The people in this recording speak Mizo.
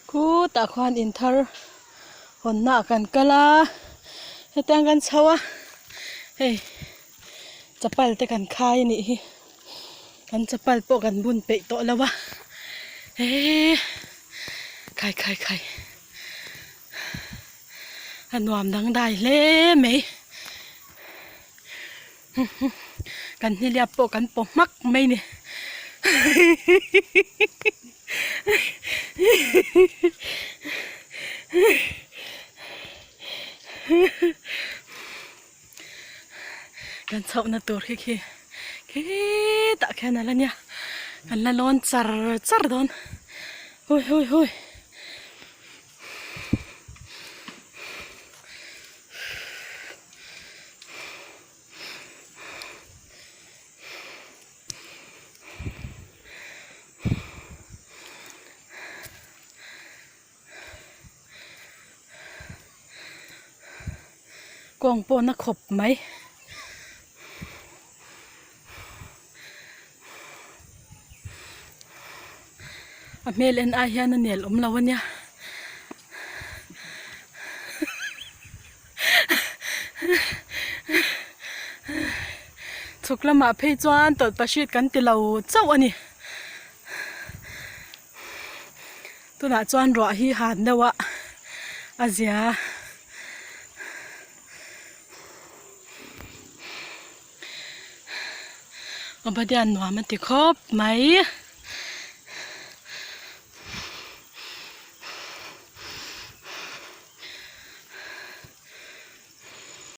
Khutah khuan in thar hawnna ah kan kal a hetiang kan chho a hei chapal te kan khai a nih hi kan chapal pawh kan bun peih tawh lo a eee khai khai khai a nuam dangdai hle mai kan hnilia pawh kan paw hmak mai ni kan chhohna tur khi khi khitah khian a la nia kan la lawn char char dawn hui hui hui. Kawng pawh na khawp mai. A hmel en ai hian a nel awm lo a nia. Chhuk lamah phei chuan tawlhpahrit kan ti lo chauh a ni. Tunah chuan ruah hi han deuh a a zia. Obadiah nuam a ti khawp mai.